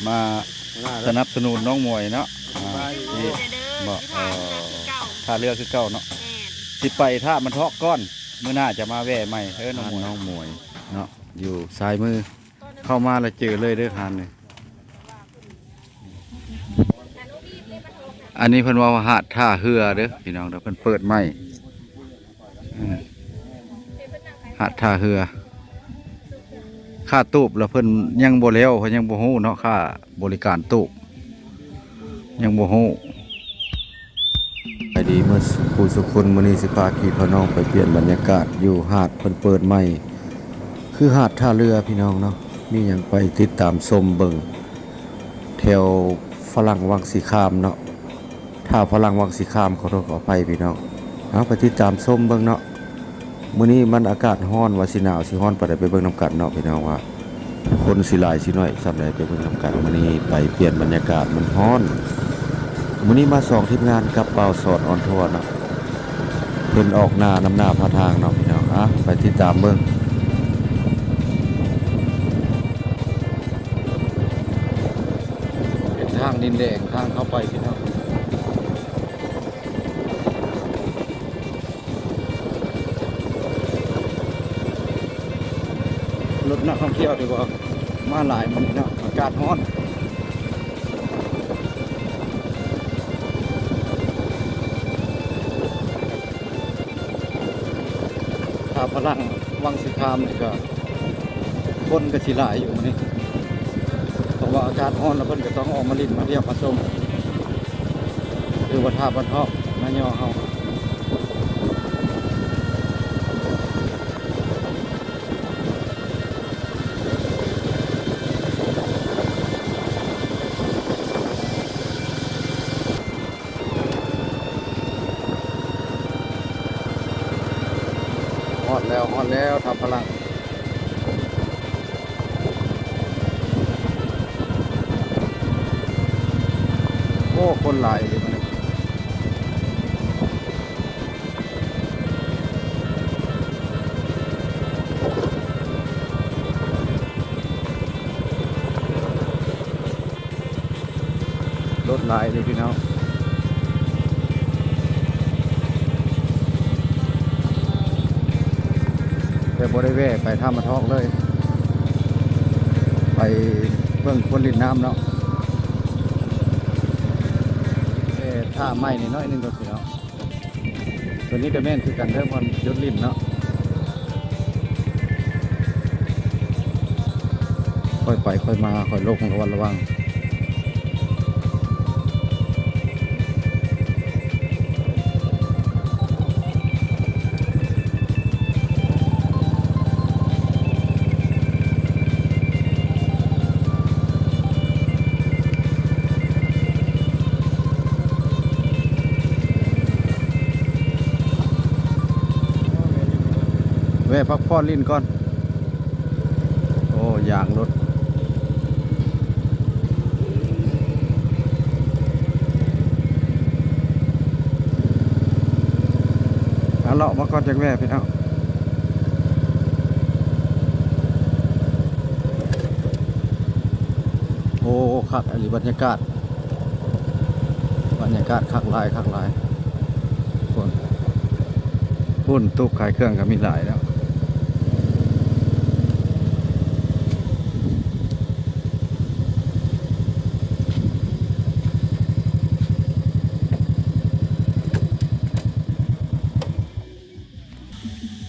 ມາສະໜັບສະໜູນນ້ອງໝວຍເນາະ ອ່າ ທີ່ ບໍ່ ເອີ ທ່າເຮືອຄືເກົ່າເນາະ ແມ່ນ ຊິໄປທ່າມັນທອກກ່ອນ ມື້ໜ້າຈະມາແວ່ໃໝ່ເດີນ້ອງໝວຍ ນ້ອງໝວຍເນາະ ຢູ່ຊ້າຍມື ເຂົ້າມາແລ້ວເຈີເລີຍເດີຮ້ານນີ້ ອັນນີ້ເພິ່ນເວົ້າວ່າຫາດທ່າເຮືອເດີພີ່ນ້ອງເດີ ເພິ່ນເປີດໃໝ່ ເອີ ຫາດທ່າເຮືອ ຄ່າຕູບລະເພິ່ນຍັງບໍ່ແລ້ວ ເພິ່ນຍັງບໍ່ຮູ້ເນາະ ຄ່າບໍລິການຕູບ ຍັງບໍ່ຮູ້. ສະບາຍດີເໝິດສູ່ຜູ້ສູ່ຄົນ ມື້ນີ້ຊິພາພີ່ພານ້ອງໄປປ່ຽນບັນຍາກາດຢູ່ຫາດເພິ່ນເປີດໃໝ່ ຄືຫາດທ່າເຮືອພີ່ນ້ອງເນາະ ມີຫຍັງໄປຕິດຕາມຊົມເບິ່ງ ແຖວຝຣັ່ງວັງສີຄາມເນາະ ທ່າຝຣັ່ງວັງສີຄາມ ຂໍໂທດຂໍອະໄພພີ່ນ້ອງ ເອົາ ໄປຕິດຕາມຊົມເບິ່ງເນາະ. ມື້ນີ້ມັນອາກາດຮ້ອນ ວ່າຊິໜາວຊິຮ້ອນປານໃດ ໄປເບິ່ງນຳກັນເນາະພີ່ນ້ອງ ວ່າຄົນຊິຫຼາຍຊິໜ້ອຍສ່ຳໃດ ໄປເບິ່ງນຳກັນ. ມື້ນີ້ໄປປ່ຽນບັນຍາກາດ ມັນຮ້ອນ. ມື້ນີ້ມາສອງທີມງານກັບບ່າວສອນອອນທົວເນາະ ເພິ່ນອອກໜ້ານຳໜ້າພາທາງເນາະພີ່ນ້ອງ ອ່ະ ໄປຕິດຕາມເບິ່ງ. ເປັນທາງດິນແດງ ທາງເຂົ້າໄປພີ່ນ້ອງ. ລົດນັກທ່ອງທ່ຽວຖືວ່າມາຫຼາຍມື້ນີ້ເນາະ ອາກາດຮ້ອນ. ທ່າຝຣັ່ງວັງສີຄາມນີ້ກະ ຄົນກະຊິຫຼາຍຢູ່ມື້ນີ້ ເພາະວ່າອາກາດຮ້ອນ ລະເພິ່ນກະຕ້ອງອອກມາຫຼິ້ນມາທ່ຽວມາຊົມ ຫຼືວ່າຖ້າບັນທອກນາຍໍ່ເຮົາ. ຮອດແລ້ວ ຮອດແລ້ວ ທ່າຝຣັ່ງ. ໂອ້ ຄົນຫຼາຍອີ່ຫຼີມື້ນີ້ ລົດຫຼາຍເດ້ພີ່ນ້ອງ ແຕ່ບໍ່ໄດ້ແວ່ໄປທ່າມັນທອກເລີຍ ໄປເບິ່ງຄົນຫຼິ້ນນ້ຳເນາະ ແຕ່ຖ້າໃໝ່ໜ້ອຍໜຶ່ງກ່ອນພີ່ນ້ອງ. ຕົວນີ້ກະແມ່ນຄືກັນເດີ ບ່ອນຢຸດຫຼິ້ນເນາະ ຄ່ອຍໄປຄ່ອຍມາ ຄ່ອຍລົງ ລະວັດລະວັງ. ແວ່ພັກຜ່ອນຫຼິ້ນກ່ອນ. ໂອ້ ຢາງລົດ ອ່ະ ເລາະມາກ່ອນ ຈັ່ງແວ່ພີ່ນ້ອງ. ໂອ້ ຄັກອີ່ຫຼີ ບັນຍາກາດ ບັນຍາກາດຄັກຫຼາຍ ຄັກຫຼາຍ. ພຸ້ນ ຕູ້ຂາຍເຄື່ອງກະມີຫຼາຍແລ້ວ.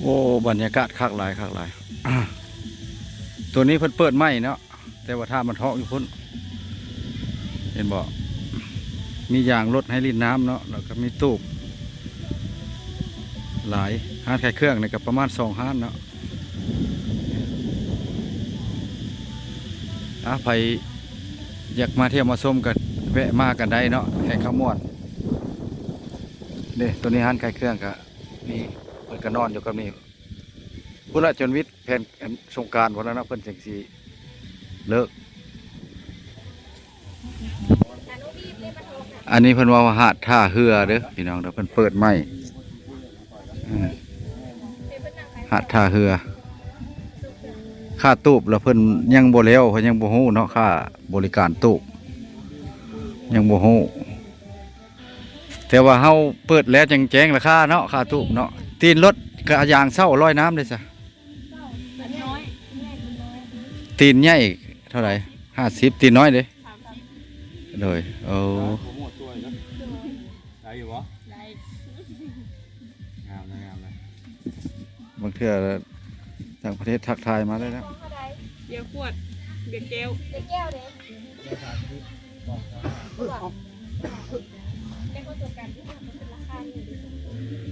ໂອ້ ບັນຍາກາດຄັກຫຼາຍ ຄັກຫຼາຍ. ໂຕນີ້ເພິ່ນເປີດໃໝ່ເນາະ ແຕ່ວ່າຖ້າມັນທອກຢູ່ພຸ້ນ ເຫັນບໍ່ ມີຢາງລົດໃຫ້ຫຼິ້ນນ້ຳເນາະ ແລ້ວກະມີຕູບຫຼາຍ. ຮ້ານຂາຍເຄື່ອງນີ້ກະປະມານສອງຮ້ານເນາະ. ອ່າ ໃຜຢາກມາທ່ຽວມາຊົມກະແວະມາກັນໄດ້ເນາະ ແຂວງຄຳມ່ວນເດ້. ໂຕນີ້ຮ້ານຂາຍເຄື່ອງກະມີ ເພິ່ນກະນອນຢູ່ກັບນີ້ ພຸ້ນລະ ຈົນວິດແຜນ ອັນ ສົງການພຸ້ນລະເນາະ ເພິ່ນຈັ່ງຊິເລີກ. ອັນນີ້ເພິ່ນເວົ້າວ່າຫາດທ່າເຮືອເດີພີ່ນ້ອງເດີ ເພິ່ນເປີດໃໝ່ ເອີ ຫາດທ່າເຮືອ. ຄ່າຕູບລະເພິ່ນຍັງບໍ່ແລ້ວ ເພິ່ນຍັງບໍ່ຮູ້ເນາະ ຄ່າບໍລິການຕູບຍັງບໍ່ຮູ້ ແຕ່ວ່າເຮົາເປີດແລ້ວຈັ່ງແຈ້ງລາຄາເນາະ ຄ່າຕູບເນາະ. ຕີນລົດກະຢາງເຊົ່າລອຍນ້ຳເດ້ຊະ. ຕີນໃຫຍ່ເທົ່າໃດ? ຫ້າສິບ. ຕີນນ້ອຍເດ້? ໂດຍ ໂອ້ ໄດ້ຢູ່ບໍ່? ໄດ້ ງາມແລ້ວ ງາມແລ້ວ. ບາງເທື່ອຕ່າງປະເທດທັກທາຍມາໄດ້ແລ້ວ. ເບຍຂວດ ເບຍແກ້ວ ເບຍແກ້ວເດ້.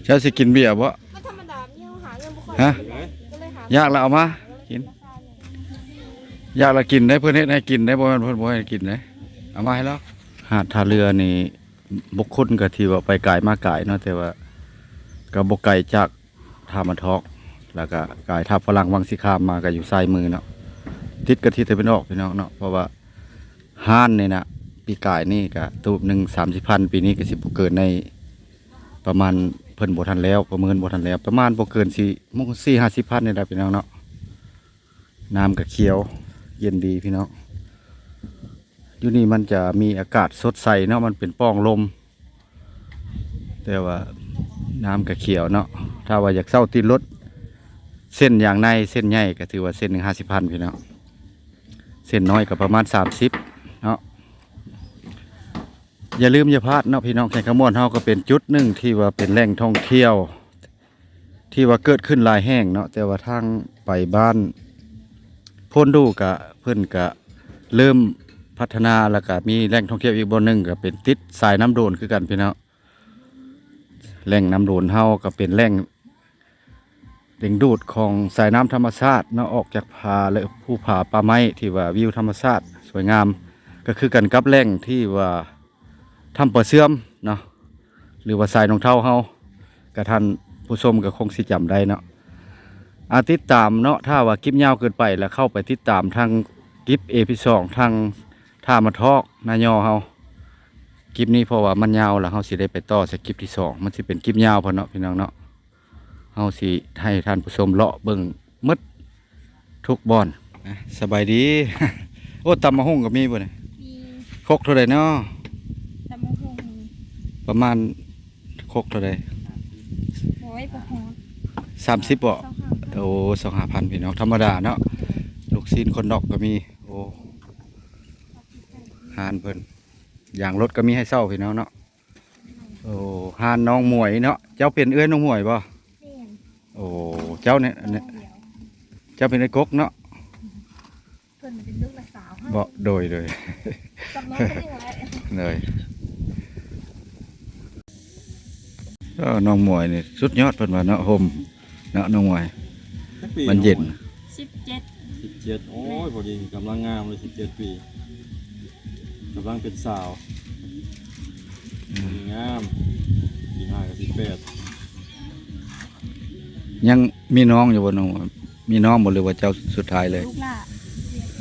ເຈົ້າຊິກິນເບຍບໍ່? ມັນທຳມະດາ ມີເຮົາຫາເງິນບໍ່ຄ່ອຍ ຮະ? ກໍເລີຍຫາ ຢາກລະເອົາມາກິນ ຢາກລະກິນໄດ້ ເພິ່ນເຮັດໃຫ້ກິນໄດ້ ບໍ່ແມ່ນເພິ່ນບໍ່ໃຫ້ກິນເດ້. ເອົາມາໃຫ້ລາວ. ຫາດທ່າເຮືອນີ້ ບຸກຄຸນກໍຖືວ່າໄປກາຍມາກາຍເນາະ ແຕ່ວ່າກໍບໍ່ໄກຈາກທ່າມະທອກ ແລ້ວກໍກາຍທ່າຝຣັ່ງວັງສີຄາມມາກໍຢູ່ຊ້າຍມືເນາະ ຕິດກັບທິດຕາເວັນອອກ ພີ່ນ້ອງເນາະ. ເພາະວ່າຮ້ານນີ້ນະ ປີກາຍນີ້ກໍຕູບໜຶ່ງສາມສິບພັນ ປີນີ້ກໍຊິບໍ່ເກີນໃນປະມານ ເພິ່ນບໍ່ທັນແລ້ວ ປະເມີນບໍ່ທັນແລ້ວ ປະມານບໍ່ເກີນສີ່ ສີ່ຫ້າສິບພັນນີ້ແຫຼະ ພີ່ນ້ອງເນາະ. ນ້ຳກໍຂຽວເຢັນດີ ພີ່ນ້ອງ. ຢູ່ນີ້ມັນຈະມີອາກາດສົດໃສເນາະ ມັນເປັນປ່ອງລົມ ແຕ່ວ່ານ້ຳກະຂຽວເນາະ. ຖ້າວ່າຢາກເຊົ່າຕິດລົດ ເສັ້ນຢາງໃນ ເສັ້ນໃຫຍ່ກະຖືວ່າເສັ້ນໜຶ່ງຫ້າສິບພັນ ພີ່ນ້ອງ ເສັ້ນນ້ອຍກະປະມານສາມສິບເນາະ. ຢ່າລືມຢ່າພາດເນາະ ພີ່ນ້ອງ ແຂວງຄຳມ່ວນເຮົາກະເປັນຈຸດໜຶ່ງທີ່ວ່າເປັນແຫຼ່ງທ່ອງທ່ຽວ ທີ່ວ່າເກີດຂຶ້ນຫຼາຍແຫ່ງເນາະ ແຕ່ວ່າທາງໄປບ້ານໂພນດູກະ ເພິ່ນກະເລີ່ມພັດທະນາ ແລ້ວກະມີແຫຼ່ງທ່ອງທ່ຽວອີກບ່ອນໜຶ່ງ ກະເປັນຕິດສາຍນ້ຳໂດນຄືກັນ ພີ່ນ້ອງ. ແຫຼ່ງນ້ຳໂດນເຮົາກະເປັນແຫຼ່ງດຶງດູດຂອງສາຍນ້ຳທຳມະຊາດເນາະ ອອກຈາກຜາ ແລະ ພູຜາປ່າໄມ້ທີ່ວ່າວິວທຳມະຊາດສວຍງາມ ກະຄືກັນກັບແຫຼ່ງທີ່ວ່າ ຖ້ຳປາເຊື່ອມເນາະ ຫຼືວ່າສາຍໜອງເທົາເຮົາ ກະທ່ານຜູ້ຊົມກະຄົງຊິຈຳໄດ້ເນາະ. ອາ ຕິດຕາມເນາະ ຖ້າວ່າຄລິບຍາວເກີນໄປລະເຂົ້າໄປຕິດຕາມທາງຄລິບ ເອ ພີ ສອງ ທາງທ່າມະທອກນາຍໍເຮົາ. ຄລິບນີ້ເພາະວ່າມັນຍາວລະ ເຮົາຊິໄດ້ໄປຕໍ່ໃສ່ຄລິບທີສອງ ມັນຊິເປັນຄລິບຍາວພຸ້ນເນາະ ພີ່ນ້ອງເນາະ. ເຮົາຊິໃຫ້ທ່ານຜູ້ຊົມເລາະເບິ່ງໝົດທຸກບ່ອນ. ສະບາຍດີ. ໂອ້ ຕຳໝາກຫຸ່ງກໍມີບໍ່ນີ້? ມີ. ຄົກເທົ່າໃດເນາະ? ຕຳໝາກຫຸ່ງປະມານຄົກເທົ່າໃດ? ໂອ້ຍ ບໍ່ຮອດ ສາມສິບບໍ່? ຊາວຫ້າພັນ. ໂອ້ ຊາວຫ້າພັນ ພີ່ນ້ອງ ທຳມະດາເນາະ. ລູກຊີ້ນຄົນນອກກໍມີ. ໂອ້ ຮ້ານເພິ່ນ ຢາງລົດກໍມີໃຫ້ເຊົ່າ ພີ່ນ້ອງເນາະ. ໂອ້ ຮ້ານນ້ອງໝວຍເນາະ. ເຈົ້າເປັນເອື້ອຍນ້ອງໝວຍບໍ່? ແມ່ນ. ໂອ້ ເຈົ້ານີ້ ເຈົ້າເປັນອ້າຍກົກເນາະ. ເພິ່ນເປັນລູກຫຼານສາວເຮົາ. ບໍ່ ໂດຍ ໂດຍ ຈຳນ້ອງເພິ່ນນີ້ແຫຼະ. ໂດຍ. ເອີ ນ້ອງໝວຍນີ້ສຸດຍອດເພິ່ນວ່າເນາະ ຮົ່ມເນາະ ນ້ອງໝວຍ. ຈັກປີ ມັນເຢັນ. ສິບເຈັດ. ສິບເຈັດ. ໂອ້ຍ ພໍດີກຳລັງງາມເລີຍ ສິບເຈັດປີ ກຳລັງເປັນສາວ. ອືມ ງາມ. ປີໜ້າກໍສິບແປດ. ຍັງມີນ້ອງຢູ່ບໍ່ນ້ອງ? ມີນ້ອງບໍ່ ຫຼືວ່າເຈົ້າສຸດທ້າຍເລີຍ? ລູກຫຼ້າ.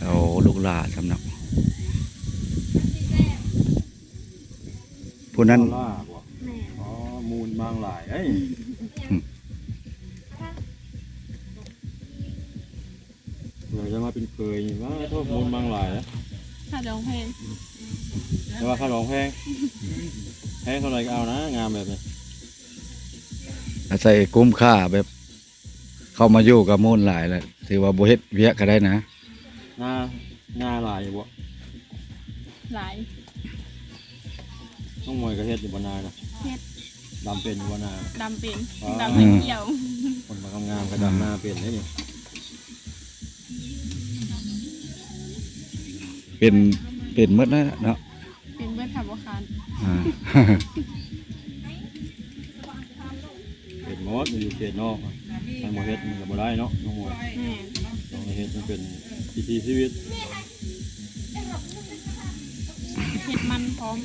ໂອ້ ລູກຫຼ້າຊ້ຳເນາະ. ຜູ້ນັ້ນ ລາວບໍ່? ແມ່ນ. ອໍ ມູນມັງຫຼາຍເດ້. ອືມ ຢາກຈະມາເປັນເຂີຍນີ້ ວ້າໂທ້ ມູນມັງຫຼາຍເດ້. ຄ່າດອງແພງ. ແຕ່ວ່າຄ່າດອງແພງ. ແພງເທົ່າໃດກໍເອົານະ ງາມແບບນີ້. ອາໄສຄຸ້ມຄ່າ ແບບເຂົ້າມາຢູ່ກໍມູນຫຼາຍແລ້ວ ຖືວ່າບໍ່ເຮັດວຽກກໍໄດ້ນະ. ນາ ນາຫຼາຍຢູ່ບໍ່? ຫຼາຍ. ນ້ອງໝວຍກໍເຮັດຢູ່ບໍ່ນານະ? ເຮັດ. ດຳເປັນຢູ່ບໍ່ນາ? ດຳເປັນ. ອໍ ດຳເປັນ ອືມ ກ່ຽວ. ຄົນງາມໆກໍດຳນາເປັນເດ້ນີ້. ເປັນ ເປັນໝົດນະເນາະ. ເປັນເບິດ ຖ້າບໍ່ຄານ. ອ່າ ເຮັດໝົດ ມັນຢູ່ເຂດນອກ ຄັນບໍ່ເຮັດມັນກໍບໍ່ໄດ້ເນາະ ນ້ອງໝວຍ. ແມ່ນ. ຕ້ອງໄດ້ເຮັດ ມັນເປັນວິຖີຊີວິດ. ເຮັດມັນພ້ອມ.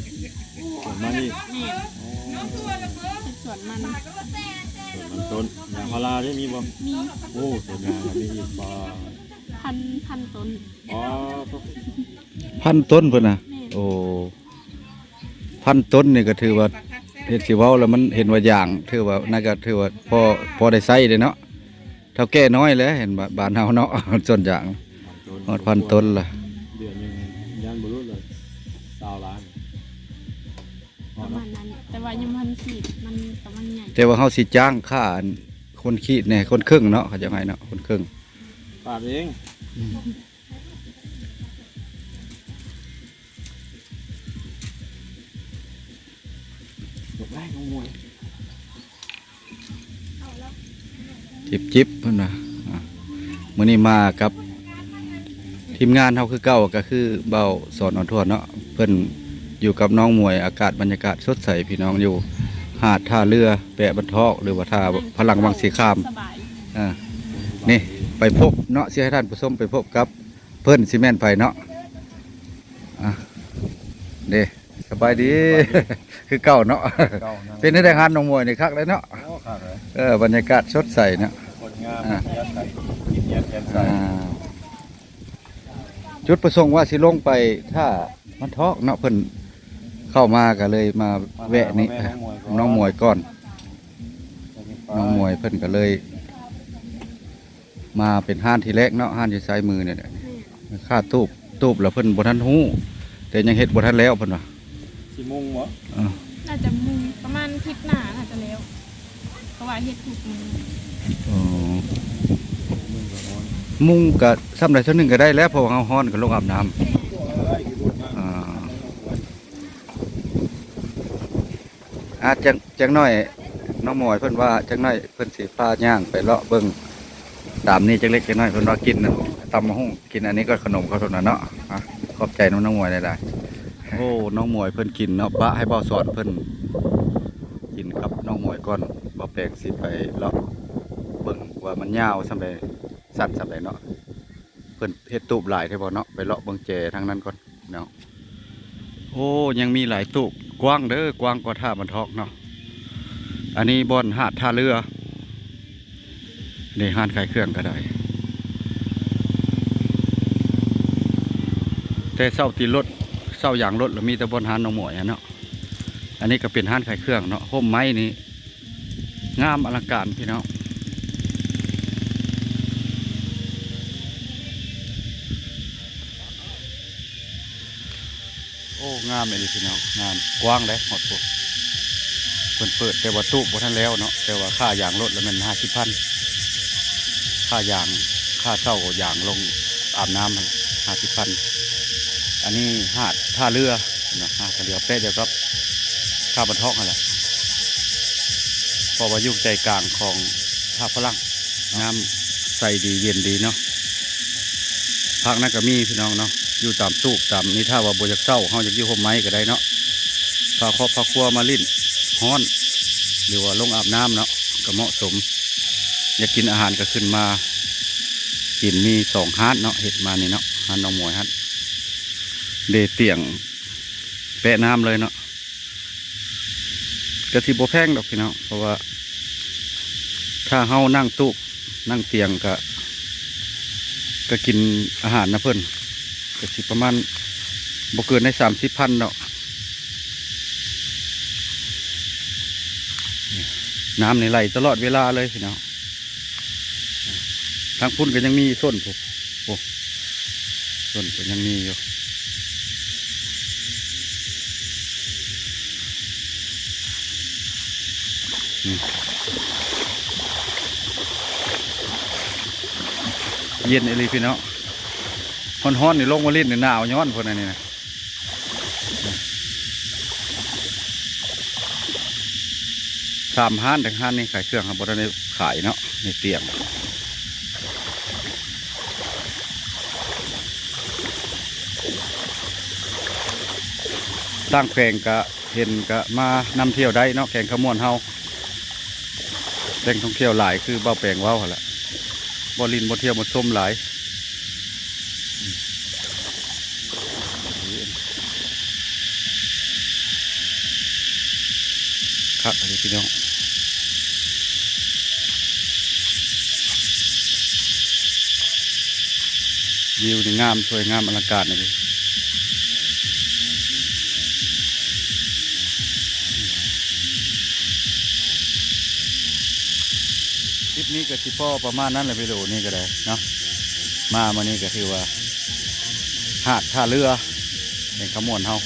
ສວນມັນອີກ. ແມ່ນ. ອໍ ເຮັດສວນມັນ. ສວນມັນຕົ້ນ. ຢາງພາລາເດ້ມີບໍ່? ມີ. ໂອ້ ສວນຢາງກໍມີອີກ. ປາ ພັນ ພັນຕົ້ນ. ອໍ ພັນຕົ້ນພຸ້ນນະ. ແມ່ນ. ໂອ້ ພັນຕົ້ນນີ້ກໍຖືວ່າ ເຮັດຊິເວົ້າແລ້ວມັນເຫັນວ່າຢາງ ຖືວ່ານັ້ນກໍຖືວ່າພໍ ພໍໄດ້ໃຊ້ເດ້ເນາະ. ฒ່າແກ່ນ້ອຍແຫຼະ ເຫັນບ້ານເຮົາເນາະ ສວນຢາງ ຮອດພັນຕົ້ນລະ ເດືອນໜຶ່ງຢ້ານບໍ່ຫຼຸດເລີຍ ຊາວລ້ານ ປະມານນັ້ນ ແຕ່ວ່າຍັງບໍ່ທັນຂີດ ມັນກຳລັງໃຫຍ່ ແຕ່ວ່າເຮົາຊິຈ້າງຄ່າອັນຄົນຂີດແດ່ ຄົນເຄິ່ງເນາະ ເຂົາເຈົ້າໃຫ້ເນາະ ຄົນເຄິ່ງ ປາດເອງ. ຈິບໆ ເພິ່ນວ່າ ອາ ມື້ນີ້ມາກັບທີມງານເຮົາຄືເກົ່າ ກໍຄືບ່າວສອນອອນທົວເນາະ ເພິ່ນຢູ່ກັບນ້ອງໝວຍ ອາກາດບັນຍາກາດສົດໃສພີ່ນ້ອງ ຢູ່ຫາດທ່າເຮືອ ແປະບັນທອກ ຫຼືວ່າທ່າພະລັງວັງສີຄາມ ສະບາຍ ເອີ ນີ້ໄປພົບເນາະ ຊິໃຫ້ທ່ານຜູ້ຊົມໄປພົບກັບ ເພິ່ນຊິແມ່ນໃຜເນາະ ອ່ະ ເດ້ ສະບາຍດີ ສະບາຍດີ ຄືເກົ່າເນາະ ເປັນແນວໃດຮ້ານນ້ອງໝວຍນີ້ ຄັກເລີຍເນາະ ໂອ້ ຄັກເລີຍ ເອີ ບັນຍາກາດສົດໃສເນາະ ຄົນງາມ ອ່າ ກິນແຈ່ມໃສ ອ່າ ຈຸດປະສົງວ່າຊິລົງໄປທ່າມັນທອກເນາະ ເພິ່ນເຂົ້າມາກໍເລີຍມາແວະນີ້ ມາຫານ້ອງໝວຍກ່ອນ ນ້ອງໝວຍກ່ອນ ນ້ອງໝວຍເພິ່ນກໍເລີຍ ມາເປັນຮ້ານທີແລກເນາະ ຮ້ານຢູ່ຊ້າຍມືນີ້ແຫຼະ ແມ່ນ ຄ່າຕູບ ຕູບລະເພິ່ນບໍ່ທັນຮູ້ ແຕ່ຍັງເຮັດບໍ່ທັນແລ້ວເພິ່ນວ່າ ຊິມຸງບໍ່? ເອີ ໜ້າຈະມຸງ ປະມານທິດໜ້າໜ້າຈະແລ້ວ ເພາະວ່າເຮັດທຸກມື້ ອໍ ມຸງກໍຊ່ຳໃດຊ່ຳໜຶ່ງກໍໄດ້ແລ້ວ ເພາະວ່າເຮົາຮ້ອນກໍລົງອາບນ້ຳ ອ່າ ອາ ຈັກ ຈັກໜ້ອຍ ນ້ອງໝວຍເພິ່ນວ່າ ຈັກໜ້ອຍເພິ່ນຊິພາຍ່າງໄປເລາະເບິ່ງຕາມນີ້ຈັກເລັກຈັກນ້ອຍ ເພິ່ນວ່າກິນຕຳບັກຫຸ່ງ ກິນອັນນີ້ກໍຂະໜົມເຂົາເທົ່ານັ້ນເນາະ ອາ ຂອບໃຈນຳນ້ອງໝວຍຫຼາຍໆ ໂອ້ ນ້ອງໝວຍເພິ່ນກິນເນາະ ປະໃຫ້ບ່າວສອນເພິ່ນກິນກັບນ້ອງໝວຍກ່ອນ ບ່າວແປງຊິໄປເລາະເບິ່ງວ່າມັນຍາວສ່ຳໃດ ສັ້ນສ່ຳໃດເນາະ ເພິ່ນເຮັດຕູບຫຼາຍແທ້ບໍ່ເນາະ ໄປເລາະເບິ່ງແຈທາງນັ້ນກ່ອນເນາະ ໂອ້ ຍັງມີຫຼາຍຕູບ ກວ້າງເດີ ກວ້າງກວ່າທ່າບັນທອກເນາະ ອັນນີ້ບ່ອນຫາດທ່າເຮືອ ນີ້ຮ້ານຂາຍເຄື່ອງກໍໄດ້ ແຕ່ເຊົ່າຕີນລົດ ເຊົ່າຢາງລົດ ລະມີແຕ່ບ່ອນຮ້ານນ້ອງໝວຍຫັ້ນເນາະ ອັນນີ້ກໍເປັນຮ້ານຂາຍເຄື່ອງເນາະ ຮົ່ມໄມ້ນີ້ ງາມອະລັງການພີ່ນ້ອງ ໂອ້ ງາມອີ່ຫຼີພີ່ນ້ອງ ງາມ ກວ້າງເດ້ ຮອດພຸ້ນ ເພິ່ນເປີດ ແຕ່ວ່າຕູບບໍ່ທັນແລ້ວເນາະ ແຕ່ວ່າຄ່າຢາງລົດລະແມ່ນຫ້າສິບພັນ ຄ່າຢາງ ຄ່າເຊົ່າຢາງລົງອາບນ້ຳຫັ້ນຫ້າສິບພັນ ອັນນີ້ຫາດທ່າເຮືອ ນະ ຫາດທ່າເຮືອ ແປະດຽວກັບທ່າບັນທອກຫັ້ນແຫຼະ ເພາະວ່າຢູ່ໃຈກາງຂອງທ່າພະລັງ ນ້ຳໃສດີເຢັນດີເນາະ ພັກນັ້ນກໍມີພີ່ນ້ອງເນາະ ຢູ່ຕາມຕູບຕາມນີ້ ຖ້າວ່າບໍ່ຢາກເຊົ່າ ເຮົາຢາກຢູ່ຮົ່ມໄມ້ກໍໄດ້ເນາະ ພາຄອບພາຄົວມາຫຼິ້ນຮ້ອນ ຫຼືວ່າລົງອາບນ້ຳເນາະ ກໍເໝາະສົມ ຢາກກິນອາຫານກໍຂຶ້ນມາກິນ ມີສອງຮ້ານເນາະ ເຮັດມານີ້ເນາະ ຮ້ານນ້ອງໝວຍຫັ້ນ ເດຕຽງແປະນ້ຳເລີຍເນາະ ກະຊິບໍ່ແພງດອກພີ່ນ້ອງ ເພາະວ່າຖ້າເຮົານັ່ງຕູບນັ່ງຕຽງກະ ກະກິນອາຫານນຳເພິ່ນ ກະຊິປະມານບໍ່ເກີນໃນສາມສິບພັນດອກ ນ້ຳນີ້ໄຫຼຕະຫຼອດເວລາເລີຍພີ່ນ້ອງ. ທາງພຸ້ນກໍຍັງມີຊົນພຸ້ນ ໂອ້ ຊົນກໍຍັງມີຢູ່ ອືມ ເຢັນອີ່ຫຼີພີ່ນ້ອງ ຮ້ອນໆ ນີ້ລົງມາຫຼິ້ນນີ້ໜາວຍ້ອນເພິ່ນອັນນີ້ນະ. ສາມຮ້ານ ແຕ່ຮ້ານນີ້ຂາຍເຄື່ອງ ເຮົາບໍ່ທັນໄດ້ຂາຍເນາະ ໃນຕຽງ ຕ່າງແຂວງກະເຫັນກະມານຳທ່ຽວໄດ້ເນາະ ແຂວງຄຳມ່ວນເຮົາ ແຫຼ່ງທ່ອງທ່ຽວຫຼາຍ ຄືບ່າວແປງເວົ້າຫັ້ນແຫຼະ ບ່ອນຫຼິ້ນ ບ່ອນທ່ຽວ ບ່ອນຊົມຫຼາຍ. ຄັກອີ່ຫຼີພີ່ນ້ອງ ວິວນີ້ງາມ ສວຍງາມ ອະລັງການອີ່ຫຼີ. ຄລິບນີ້ກໍຊິພໍປະມານນັ້ນແຫຼະ ວິດີໂອນີ້ກໍໄດ້ເນາະ ມາມື້ນີ້ກໍຖືວ່າຫາດທ່າເຮືອແຂວງຄຳມ່ວນເຮົາ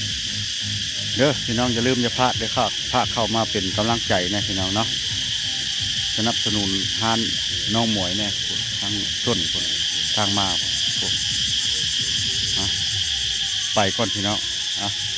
ເດີພີ່ນ້ອງ ຢ່າລືມຢ່າພາດເດີ ຝາກເຂົ້າມາເປັນກຳລັງໃຈແດ່ພີ່ນ້ອງເນາະ ສະໜັບສະໜູນຮ້ານນ້ອງໝວຍແດ່ ທາງຕົ້ນພຸ້ນ ທາງມາພຸ້ນ ໄປກ່ອນພີ່ນ້ອງ ອ່ະ